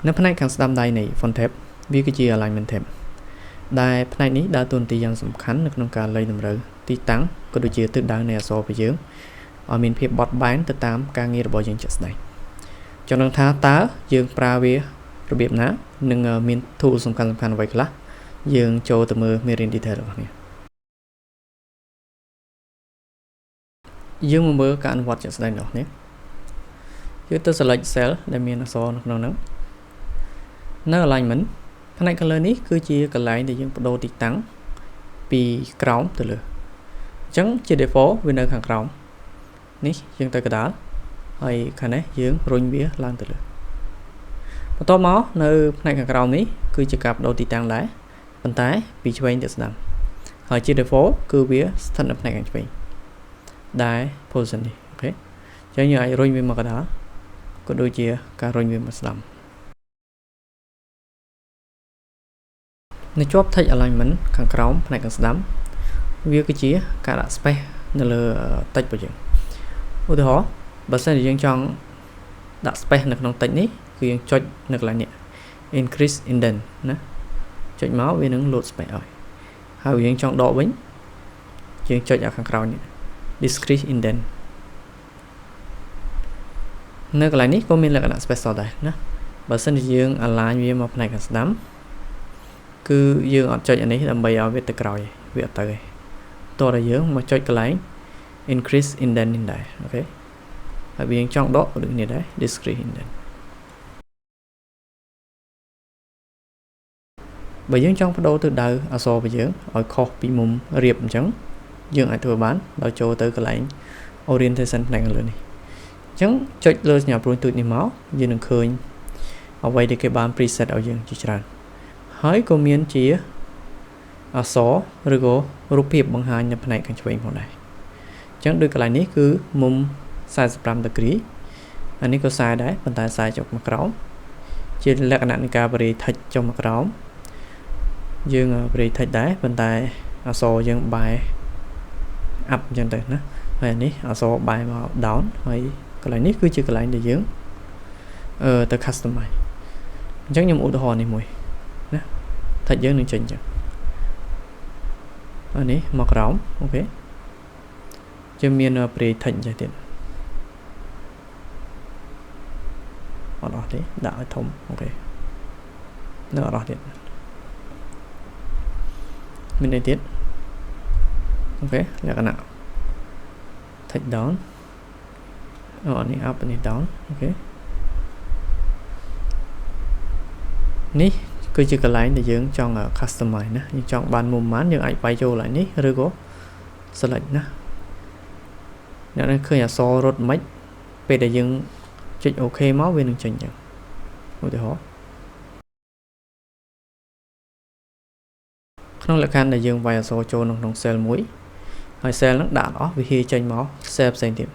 នៅផ្នែកខាងស្ដាំដៃនៃ Font tab វាគឺជា Alignment tab ដែលផ្នែកនេះដើរតួនាទីយ៉ាងសំខាន់នៅក្នុងការលៃតម្រូវទីតាំងក៏ដូចជាទិសដៅនៃអក្សររបស់យើងឲ្យមានភាពបត់បែនទៅតាមការងាររបស់យើងជាក់ស្ដែងចង់ដឹងថាតើយើងប្រើវារបៀបណានិងមាន tool សំខាន់ៗអ្វីខ្លះយើងចូលទៅមើលមេរៀន detail របស់គ្នាយើងមកមើលការអនុវត្តជាក់ស្ដែងរបស់គ្នាយើងទៅ select cell ដែលមានអក្សរនៅក្នុងហ្នឹងនៅ alignment ផ្នែក color នេះគឺជាកន្លែងដែលយើងបដូរទីតាំងពីក្រោមទៅលើអញ្ចឹងជា default វានៅខាងក្រោមនេះយើងទៅកណ្ដាលហើយខាងនេះយើងរុញវាឡើងទៅលើបន្ទាប់មកនៅផ្នែកខាងក្រោមនេះគឺជាការបដូរទីតាំងដែរប៉ុន្តែពីឆ្វេងទៅស្ដាំហើយជា default គឺវាស្ថិតនៅផ្នែកខាងឆ្វេងដែល position នេះអូខេអញ្ចឹងយើងអាចរុញវាមកកណ្ដាលក៏ដូចជាការរុញវាមកស្ដាំនៅជាប់ text alignment ខាងក្រោមផ្នែកខាងស្ដាំវាគឺជាការដាក់ space នៅលើ text របស់យើងឧទាហរណ៍បើសិនជាយើងចង់ដាក់ space នៅក្នុង text នេះគឺយើងចុចនៅកន្លែងនេះ increase indent ណាចុចមកវានឹង load space ឲ្យហើយយើងចង់ដកវិញយើងចុចអាខាងក្រោយនេះ decrease indent នៅកន្លែងនេះក៏មានលក្ខណៈ special ដែរណាបើសិនជាយើង align វាមកផ្នែកខាងស្ដាំគឺយើងអត់ចុចអានេះដើម្បីឲ្យវាទៅក្រោយវាអត់ទៅទេតោះតែយើងមកចុចកន្លែង increase indent នេះដែរអូខេហើយវាយើងចង់ដកក៏ដូចគ្នាដែរ decrease indent បើយើងចង់បដូរទិសដៅអក្សររបស់យើងឲ្យខុសពីមុំរៀបអញ្ចឹងយើងអាចធ្វើបានដោយចូលទៅកន្លែង orientation ផ្នែកខាងលើនេះអញ្ចឹងចុចលើសញ្ញាព្រួយទូចនេះមកយើងនឹងឃើញអ្វីដែលគេបាន preset ឲ្យយើងជាច្រើនហើយក៏មានជាអក្សរឬក៏រូបភាពបង្ហាញនៅផ្នែកខាងឆ្វេងផងដែរអញ្ចឹងដូចកន្លែងនេះគឺមុំ45 degree អានេះក៏40ដែរប៉ុន្តែ40ចុះមកក្រោមជាលក្ខណៈនៃការបរិ text ចុះមកក្រោមយើងបរិ text ដែរប៉ុន្តែអក្សរយើងបែរ up អញ្ចឹងទៅណាហើយអានេះអក្សរបែរមក down ហើយកន្លែងនេះគឺជាកន្លែងដែលយើងទៅ customize អញ្ចឹងខ្ញុំឧទាហរណ៍នេះមួយណា text យើងនឹងចេញអញ្ចឹងអានេះមកក្រោមអូខេយើងមាន pre text អញ្ចឹងទៀតអត់អស់ទេដាក់ឲ្យធំអូខេនៅអត់អស់ទៀតមានអីទៀតអូខេលក្ខណៈ text down អូអានេះ up នេះ down អូខេនេះគឺជាកន្លែងដែលយើងចង់ customize ណាយើងចង់បានមុំប៉ុន្មានយើងអាចវាយចូលកន្លែងនេះឬក៏ select ណាអ្នកនឹងឃើញអក្សររត់មិនពេលដែលយើងចុច OK មកវានឹងចេញអញ្ចឹងឧទាហរណ៍ក្នុងលក្ខខណ្ឌដែលយើងវាយអក្សរចូលនៅក្នុង cell មួយហើយ cell ហ្នឹងដាក់អស់វាហៀចេញមក cell ផ្សេងទៀត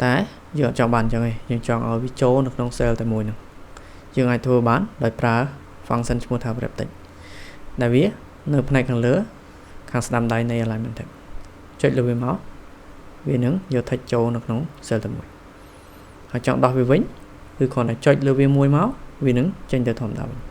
តែយើងអត់ចង់បានអញ្ចឹងទេយើងចង់ឲ្យវាចូលនៅក្នុង cell តែមួយហ្នឹងយើងអាចធ្វើបានដោយប្រើ function ឈ្មោះថា wrap text ដែលវានៅផ្នែកខាងលើខាងស្ដាំដៃនៃ alignment tab ចុចលើវាមកវានឹងយក text ចូលនៅក្នុង cell តែមួយហើយចង់ដោះវាវិញគឺគ្រាន់តែចុចលើវាមួយមកវានឹងចេញទៅធម្មតាវិញ។